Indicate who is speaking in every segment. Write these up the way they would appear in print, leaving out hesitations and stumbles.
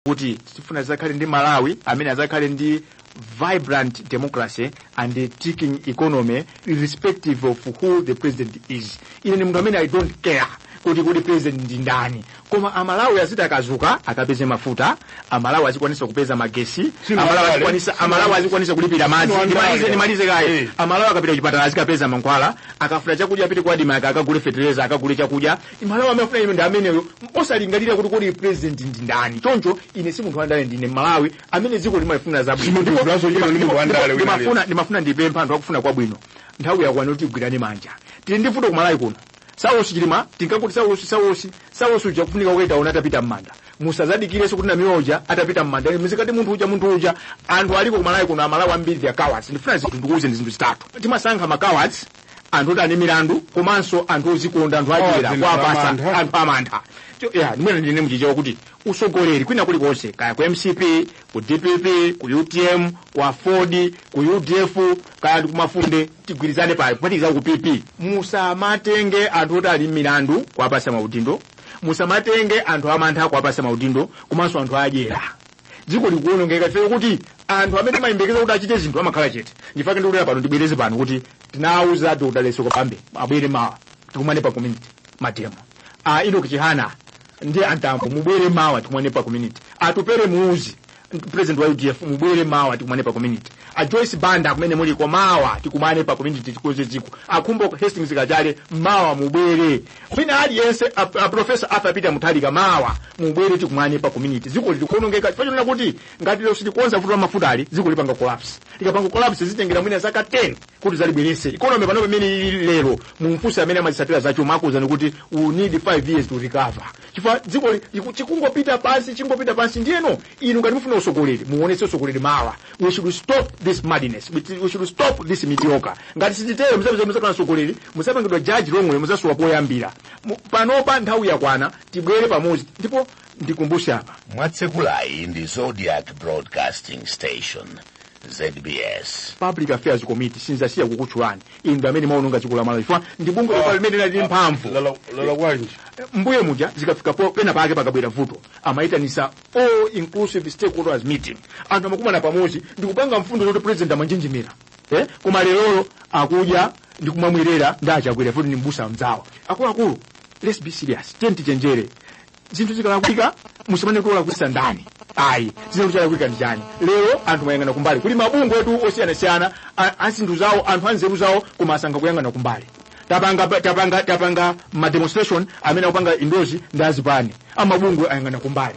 Speaker 1: Kuti tifuna zakhale ndi Malawi amene azakhale ndi vibrant democracy and a ticking economy, irrespective of who the president is. Ine ndi munthu amene I don't care kuti president ndi ndani, koma Amalawi aziti akazuka akapeze mafuta, Amalawi azikwanisa kupeza magesi,
Speaker 2: Sino
Speaker 1: Amalawi
Speaker 2: wandale.
Speaker 1: azikwanisa, Amalawi azikwanisa kulipira madzi.
Speaker 2: Sino wandale.
Speaker 1: Ndimalize, ndimalize kaye. Amalawi akapita kuchipatala azikapeza mankhwala, akafuna chakudya apite kwa ADMARC akagule fetereza, akagule chakudya. Malawi amafuna ino ndi ameneyo, osalingalira kuti kodi president ndi ndani. Choncho ine si munthu wandale, ndine Malawi amene dziko limalifuna zabwino.
Speaker 2: Si munthu wandale, chino ndi munthu wandale wina.
Speaker 1: Ndimafuna ndipempha anthu akufuna kwabwino, nthawi yakwana kuti tigwirane manja. Tili ndi vuto kumalawi kuno. Saulosi Chilima, tinkakuti Saulosi, Saulosi, Saulosi uja kufunika kukaita ona atapita m'manda. Musazadikirenso kuti Namiwa atapita m'manda muzikati munthu uja, munthu uja. Anthu aliko kumalawi kuno, Amalawi ambiri they are cowards. Ndifuna zinthu ndikuuze, ndi zinthu zitatu: timasankha ma cowards, anthu oti ane milandu, komanso anthu ozikonda, anthu adyera.
Speaker 2: Cowards,
Speaker 1: kuwapasa
Speaker 2: amantha.
Speaker 1: Anthu amantha. Ya, ndimene ndine mchichewa kuti usogoleri kwina kulikonse, kaya ku MCP, ku DPP, ku UTM, ku AFORD, ku UDF, kaya ndi kumafunde, tigwirizane pali kuphatikiza ku PP, musamatenge anthu oti ali milandu kuwapasa maudindo, musamatenge anthu amantha kuwapasa maudindo, komanso anthu adyera. Dziko likuwonongeka chifukwa kuti anthu amene amayembekeza kuti achite zinthu amakhala chete. Ndifake ndikulera pano, ndibwereze pano kuti tinawuza Dr. Leso Kabambe abwere mawa tikumane pa community ma demo. A Enoch Chihana ndi Antambo, mubwere mawa tikumane pa community. Atupele Muluzi, president wa UDF, mubwere mawa tikumane pa community. A Joyce Banda, kumene muliko, mawa tikumane pa community, tikoze dziko. Akhumbo Hastings Kachale, mawa mubwere. Wina aliyense, a Professor Arthur Peter Mutharika, mawa mubwere tikumane pa community. Dziko likuonongeka chifukwa chonena kuti ngati lero sitikonza vuto la mafuta ali, dziko lipanga collapse. Likapanga collapse, zitengera mwina zaka 10 kuti zalibwerese economy. Pano pamene ili lero, mumfunse amene amazitsatira zachuma, akuwuzani kuti we need 5 years to recover, chifukwa dziko chikungopita pansi, chingopita pansi. Ndiyeno inu ngati mufuna usogoleri, muonetse usogoleri mawa. We should stop this madness, we should stop this mediocre. Ngati sititero, muzapeza muzakhala msogoleri, muzapangidwa judge wrongly, muzasowa poyambira. Panopa nthawi yakwana tibwere pamodzi. Ndipo ndikumbuse apa.
Speaker 3: Mwatsekulayi ndi Zodiac Broadcasting Station, ZBS.
Speaker 1: Public Affairs Committee, sinzasiya kukutchulani inu amene maononga dziko la Malawi, chifukwa ndi bungwe lokha limene lili mphamvu.
Speaker 2: Lala kwanji?
Speaker 1: Mbuye muja zikafika pena pake, pakabwera vuto, amayitanisa all inclusive stakeholders meeting, anthu amakumana pamodzi ndikupanga mfundo zoti president amanjenjemera, eh? Koma lerolo akudya ndi kumamwerera ndi Achakwera futi ndi mbusa mdzawo. Akuluakulu, let's be serious, tiyeni tichenjere. Zinthu zikalakwika, musamane kulakwisa ndani, ayi. Zinthu zikalakwika ndi chani? Lero anthu mayang'ana kumbali. Kuli mabungwe etu osiyanasiyana azinthu zawo, anthu anzeru zawo, koma asankha kuyang'ana kumbali. Tapanga ma demonstration amene akupanga endorse ndi azipani, amabungwe ayang'ana kumbali.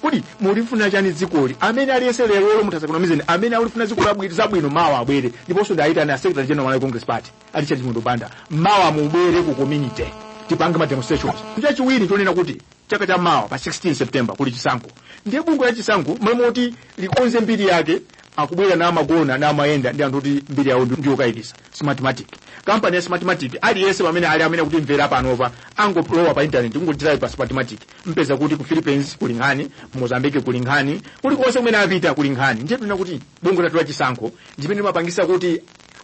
Speaker 1: Kodi mulifuna chani dzikoli? Amene aliyense lero munthu asakunamizeni, amene alifuna dziko zabwino, mawa abwere. Ndiponso ndayitana a secretary general Malawi Congress Party, a Richard Chimwendo Banda, mawa mubwere ku community tipange ma demonstrations. Chachiwiri chonena kuti chaka cha mawa pa 16 September kuli chisankho. Ndiye bungwe la chisankho, momoti likonze mbiri yake, akubwera na amagona na amayenda ndi anthu kuti mbiri yawo ndiyokayikisa. Smartmatic, kampani ya Smartmatic, aliyense pamene ali amene kuti mvera panopa, angolowa pa internet, kungotype pa Smartmatic, mpeza kuti ku Philippines kuli nkhani, ku Mozambique kuli nkhani, kulikonse kumene apita kuli nkhani. Ndiye tuna kuti bungwe lathu la chisankho ndimene limapangisa kuti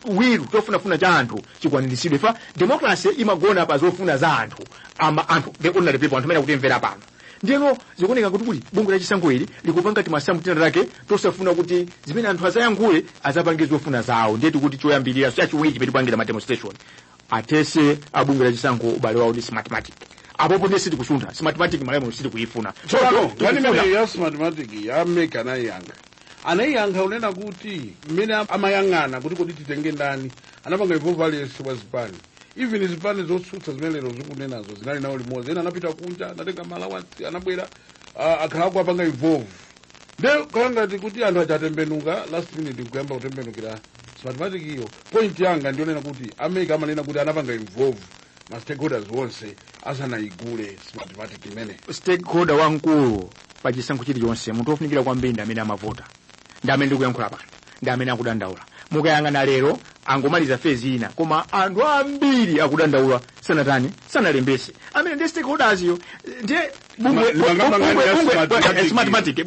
Speaker 1: will, chofunafuna cha anthu chikwaniritsidwe. Fa democracy imagona pa zofuna za anthu, ama anthu, the ordinary people, anthu amene akutimvera pano. Ndiyeno zikuoneka kuti kuli bungwe la chisankho ili likupanga timasamu tina take tosafuna kuti zimene anthu azayankhule, azapange zofuna zawo. Ndiye tikuti choyambirira, chachiwiri chimene tipangira ma demonstration, atese abungwe la chisankho ubale wawo ndi Smartmatic. Apopo ndiye sitikusuntha. Smartmatic malamulo sitikuifuna.
Speaker 2: Tsopano nkhani
Speaker 1: Tikufuna-
Speaker 2: imene ya Smartmatic ya MEC anayiyankha, anayiyankha unena kuti mmene amayang'ana kuti kodi titenge ndani, anapanga involve aliyense wa zipani, even zipani zotsutsa zimene lero zikunenazo zinali nawo limodzi. Ena anapita kunja, anatenga ma allowance, anabwera, akhala akuapanga involve. Nde kangati kuti anthu aja atembenuka last minute kuyamba kutembenukira Smartmatic iyo. Point yanga ndionena kuti a MEC amanena kuti anapanga involve ma stakeholders onse asanayigule Smartmatic imene.
Speaker 1: Stakeholder wamkulu pa chisankho chilichonse, munthu wofunikira kwambiri, ndi amene amavota, ndi amene ndikuyankhula pano, ndi amene akudandaula. Mukayang'ana lero, angomaliza phase ina, koma anthu ambiri akudandaula, sanatani, sanalembese. Amene ndi stakeholders yo, ndiye bungwe
Speaker 2: Limangamba ya Smartmatic.
Speaker 1: Smartmatic,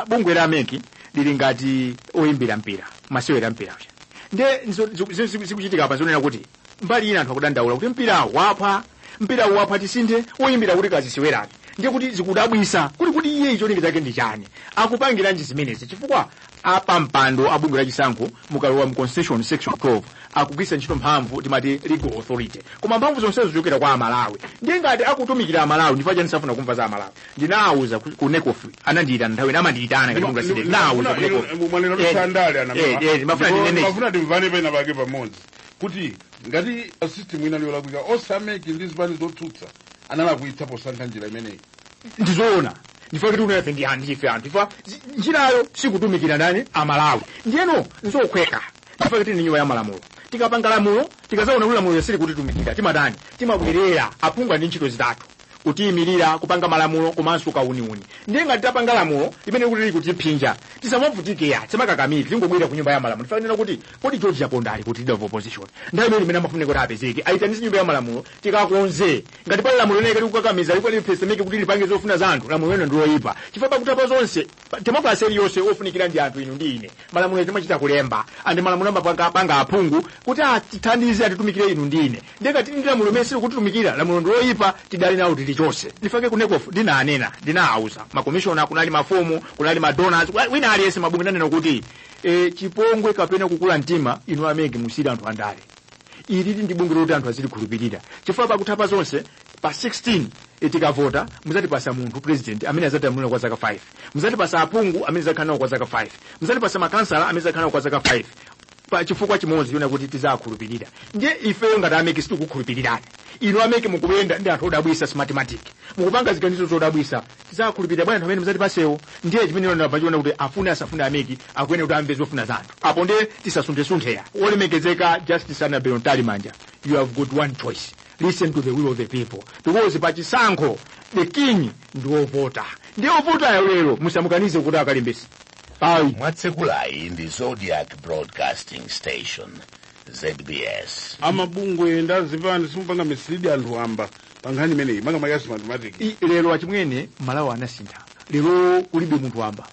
Speaker 1: bungwe la MEC lili ngati oyimbira mpira, masewera mpira uja. Ndiye zikuchitika apa zonena kuti mbali ina anthu akudandaula kuti mpirawo wapha, mpirawo wapha, tisinthe oyimbira kuti kazisiwerani. Ndiye kuti zikudabwisa kuti iye cholinga chake ndi chani, akupangiranji zimenezi? Chifukwa apa mpando a bungwe lachisankho, mukalowa mu Constitution section 12, akugwiritsa ntchito mphamvu timati legal authority, koma mphamvu zonsezo zichokera kwa Amalawi. Ndiye ngati akutumikira Amalawi, ndifukwa chani safuna kumva za Amalawi? Ndinawuza ku NECOF, anandiyitana nthawi ina, amandiyitana ngati bungwe la CDEDI. Ndinawuza ku NECOF.
Speaker 2: Mwanena tusandale.
Speaker 1: Ndimafuna ndinene.
Speaker 2: Mafuna timvane pena pake pamodzi kuti ngati system ina yolakwika, onse a MEC ndi zipani zotsutsa analakwitsa posankha njira imeneyi.
Speaker 1: Ndizoona, ndifuna kuti unafe ndi anthu, ife anthu ifa njirayo sikutumikira ndani? Amalawi. Ndiyeno nzokhweka, ndifuna kuti ni nyumba ya malamulo, tikapanga lamulo, tikazaona kuti lamulo sili kutitumikira, timatani? Timabwerera. Aphungu ndi ntchito zitatu: kutiyimirira, kupanga malamulo, komanso kauniuni. Ndiye ngati tapanga lamulo limene kuti lili kutiphinja, tisamavutike, tisamakakamire, tingobwera ku nyumba ya malamulo. Tifanira kuti kodi George Chaponda ali kuti, leader of opposition? Nthawi imene amafunika kuti apezeke, ayitanise nyumba ya malamulo tikakonze. Ngati pali lamulo limene likukakamiza, liphesemeke kuti lipange zofuna za anthu, lamulo lene ndiloyipa, chifukwa pakutapa zonse democracy iliyonse ofunikira ndi anthu, inu ndi ine. Malamulo timachita kulemba, andi malamulo amapanga aphungu kuti atithandize, atitumikire inu ndi ine. Ndiye ngati ndi lamulo limene silikutitumikira, lamulo ndiloyipa, tidali nawo tilichonse. Ndifake ku NECOF ndinanena, ndinawuza makomishona, kunali mafomu, kunali madonors, wina aliyense, mabungwe, ndanena kuti chipongwe kapena kukula mtima, inu a MEC musiyire anthu andale. Ili ndi bungwe loti anthu azilikhulupirira, chifukwa pakutapa zonse pa 16 tikavota, muzatipasa munthu president amene azatilamulira kwa zaka 5, muzatipasa aphungu amene azakhala nawo kwa zaka 5, muzatipasa makansala amene azakhala nawo kwa zaka 5, pa chifukwa chimodzi chona kuti tizakhulupirira. Ndiye ifeyo ngati a MEC sitikukhulupirirani. Inu a MEC mukuyenda ndi anthu odabwisa, Smartmatic, mukupanga ziganizo zodabwisa. Tizakhulupirira bwana anthu amene muzatipasewo? Ndiye chimene pachiona kuti afune asafune, a MEC akuyenera kuti amve zofuna za anthu. Apo ndiye tisasunthesunthe. Olemekezeka Justice Annabel Mtalimanja, you have got one choice: listen to the will of the people, because pachisankho the king ndi ovota. Ndiye ovota lero musamukanize kuti akalembese, ayi.
Speaker 3: Mwatsekulayi ndi Zodiac Broadcasting Station, ZBS.
Speaker 2: Amabungwe ndi azipani simupanga mislead anthu amba pa nkhani imeneyi, makamaka Smartmatic.
Speaker 1: Lero achimwene, Malawi anasintha. Lero kulibe munthu wamba.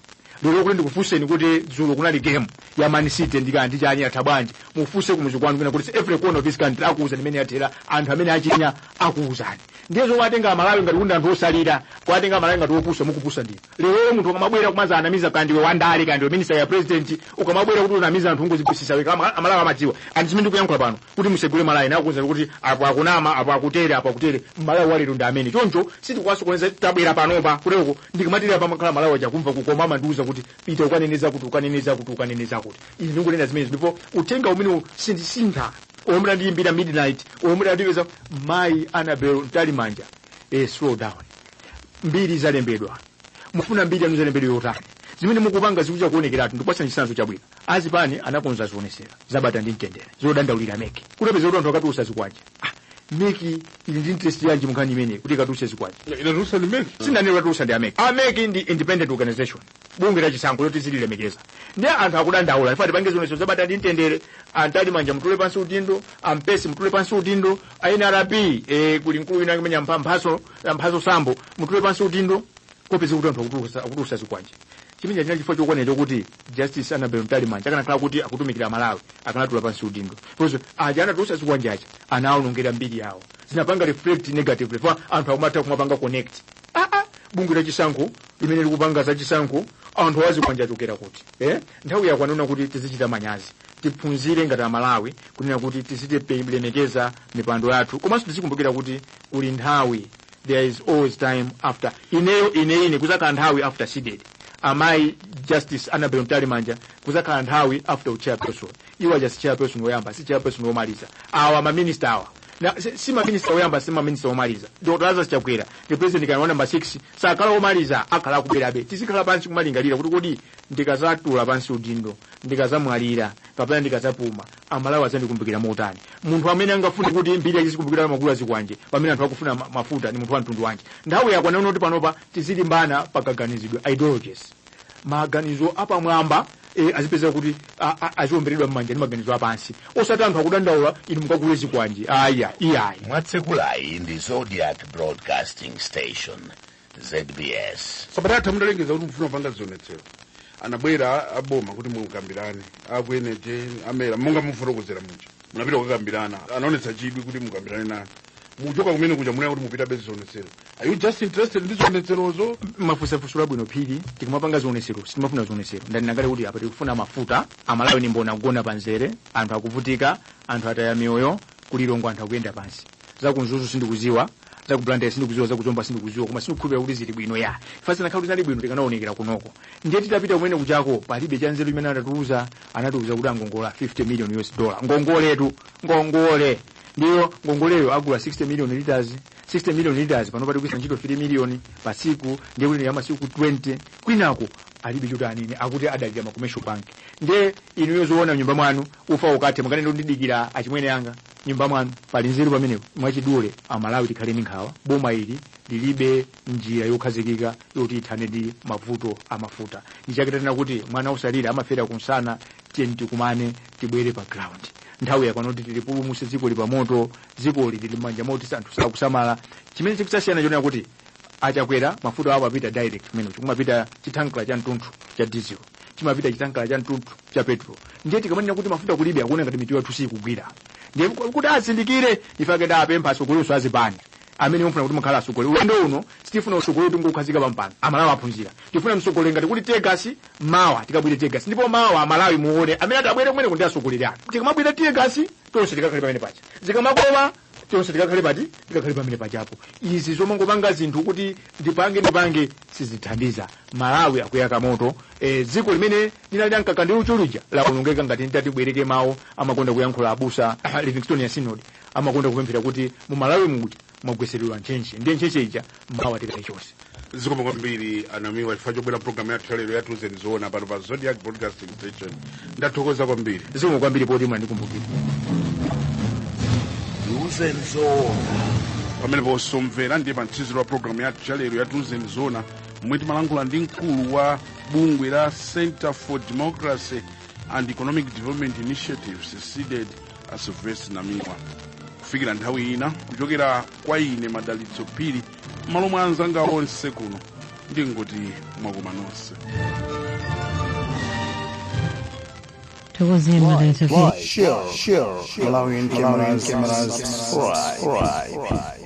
Speaker 1: Lero kuti ndikufunseni kuti dzulo kunali game ya Man City ndi chani, yatha bwanji, mufunse kumuzi kwanu kwina kuti every corner of this country akuwuzani imene yathera, anthu amene achinya akuwuzani. Ndiye zowatenga Amalawi ngati kuti anthu osalira, kuwatenga Amalawi ngati opusa, mukupusa. Ndinu lero munthu ukamabwera kumaza anamiza, kandiwe wandale, kandiwe minister ya president, ukamabwera kuti unamiza anthu, ungozipusisa weka. Amalawi amadziwa anthu zimene ndikuyankhula pano. Kuti musegule malawi nakuwuzani kuti apo akunama, apo akutere, apo akutere. Malawi walero ndi amene choncho sitikuwasokoneza. Tabwera panopa kuteko, ndikamatira pamakhala Malawi achakumva kukoma, amandiuza kuti pita ukaneneza kuti, ukaneneza kuti, ukaneneza kuti. Ine ndikunena zimenezi, ndipo uthenga umene sindisintha. Omwe andiyimbira midnight, omwe andipeza, mayi Annabel Mtalimanja, slow down. Mbiri zalembedwa, mufuna mbiri yanu zalembedwa yotani? Zimene mukupanga zikucha kuonekeratu. Ndikupatsa chitsanzo chabwino: azipani anakonza zionesera zabata ndi mtendere zodandaulira MEC, kutapeza kuti anthu akatulusa zikwanje. MEC ili ndi interest yanji munkhani imeneyi kuti ikatuluse zikwanje?
Speaker 2: Inatulusa ndi MEC.
Speaker 1: Sindanena katulusa ndi a MEC. A MEC ndi independent organization, bungwe la chisankho loti zililemekeza. Ndiye anthu akudandaula, ife tipange zionesero zabata ndi mtendere, a Mtalimanja mutule pansi udindo, ampesi mutule pansi udindo, a NRB, kuli mkulu wina amene Mphaso Sambo, mutule pansi udindo. Kopeza kuti anthu akutulusa zikwanje, chimene china chifukwa chokwanira chokuti Justice Annabel Mtalimanja akanakhala kuti akutumikira Malawi, akanatula pansi udindo, because aja anatulusa zikwanje aja anaonongera mbiri yawo, zinapanga reflect negatively fa anthu akumatha kumapanga connect, bungwe la chisankho limene likupanga za chisankho, anthu azikwanje achokera kuti? Nthawi yakwanuna kuti tizichita manyazi, tiphunzire ngati Amalawi kunena kuti tizitilemekeza mipando yathu, komanso tizikumbukira kuti kuli nthawi, there is always time after ineyo, ine kuzakhala nthawi after CDEDI, amayi Justice Annabel Mtalimanja kuzakhala nthawi after chairperson. Iwo aja si chairperson woyamba, si chairperson womaliza. Awa maminista awa na, si maminista woyamba, si maminista womaliza. Dr Lazarus Chakwera the president kana wa number 6, sakhala womaliza, akhala akubwerabe. Tizikhala pansi kumalingalira kuti kodi ndikazatula pansi udindo, ndikazamwalira kapena ndikazapuma, Amalawi adzandikumbukira motani? Munthu amene angafune kuti mbiri yake magulu azikwanje pamene anthu akufuna mafuta ni munthu wa mtundu wanji? Nthawi yakwana kuti panopa tizilimbana pakaganizidwe, ideologies, maganizo apamwamba, azipeza kuti aziwomberedwa m'manja ndi maganizo apansi, osati anthu akudandaula inu mukagule zikwanje. Aya, iyayi.
Speaker 3: Mwatsekulayi ndi Zodiac Broadcasting Station, ZBS.
Speaker 2: Sabata mutalengeza kuti mufuna kupanga zionetsero, anabwera aboma kuti mukambirane, akueneje amera monga mufotokozera muja, munapita kukambirana, anaonetsa chidwi kuti mukambirane nanu. Muchoka kumene kuja munena kuti mupitabe zionetsero. Are you just interested ndi zionetserozo?
Speaker 1: Mafusafuso labwino, Phiri. Tikamapanga zionesero, sitimafuna zionesero. Ndani kuti apa tikufuna mafuta. Amalawi ni mbona kugona panzere, anthu akuvutika, anthu ataya miyoyo. Kulilongwe anthu akuyenda pansi. Zaku Mzuzu sindikuziwa, zaku Blantyre sindikuziwa, zakuzomba sindikuziwa, koma sindikukhulupirira kuti zili bwino. Ya fasina khali zinali bwino tikanaonekera kunoko. Ndiye titapita kumene kuchako, palibe chanzeru imene anatiuza. Anatiuza kuti angongola 50 million US dollar, ngongoletu, ngongole. Ndiyo ngongoleyo agula 60 million liters. 60 million liters, pano pati kuisa ntchito 3 million pasiku, ndiye kuti ya masiku 20. Kwinako alibe choti anene, akuti adalira ma commercial bank. Ndiye inuyo zoona, nyumba mwanu ufa ukathe mukanene ndidikira achimwene anga nyumba mwanu? Pali nzeru pamenepo? Mwachidule, Amalawi tikhale ndi nkhawa. Boma ili lilibe njira yokhazikika yoti ithane ndi mavuto amafuta. Ndichake kuti mwana usalira amafera kunsana. Tiyeni tikumane, tibwere pa ground. Nthawi yakwana kuti tilipulumutse dziko li pamoto. Dzikoli lili m'manja moti anthu sakusamala. Chimene chikusasiyana chonena kuti Achakwera mafuta awo apita direct kumene kumapita chithankala cha mtunthu cha diesel, chimapita chithankala cha mtunthu cha petrol. Ndiye tikamanena kuti mafuta kulibe, akuona ngati mitu yathu sikugwira. Ndiye kuti azindikire, ifake ndapempha atsogoleri azipani amene mufuna kuti mukhala atsogoleri ulendo uno, sitifuna utsogoleri kuti ngokhazika pampando. Amalawi aphunzira. Tifuna mtsogoleri ngati kuti teargas mawa tikabwire teargas, ndipo mawa Amalawi muone amene atabwere kumene kuti atsogoleri anu. Tikamabwira teargas, tonse tikakhale pamene pacha. Zikamakoma, tonse tikakhale pati? Tikakhale pamene pachapo. Izi zomangopanga zinthu kuti ndipange ndipange sizithandiza. Malawi akuyaka moto. Dziko limene linali mkaka ndi uchi lawonongeka. Ngati nditatibwereke mawu amakonda kuyankhula abusa Livingstonia Synod, amakonda kupemphera kuti mu Malawi mukuti mwagweseredwa ntchentche. Ndiye ntchentche ija mawa tikaichonse.
Speaker 2: Zikomo kwambiri, Anamiwa, chifukwa chobwera programu yathu yalero ya Tiuzeni Zoona pano pa Zodiac Broadcasting Station. Ndathokoza kwambiri.
Speaker 1: Zikomo kwambiri poti mwandikumbukira.
Speaker 3: Tiuzeni Zoona.
Speaker 2: Pamenepo omvera, ndiye pamtsiziro wa programu yathu yalero ya Tiuzeni Zoona, momwe timalankhula ndi mkulu wa bungwe la Center for Democracy and Economic Development Initiatives, CDEDI, a Sylvester Namiwa. Kufikira nthawi ina, kuchokera kwa ine Madalitso Phiri, m'malo mwa anzanga onse kuno, ndingoti mwakoma nonse.
Speaker 4: Thokozeni, Madalitso Phiri.
Speaker 5: Share, share, Malawian cameras, subscribe.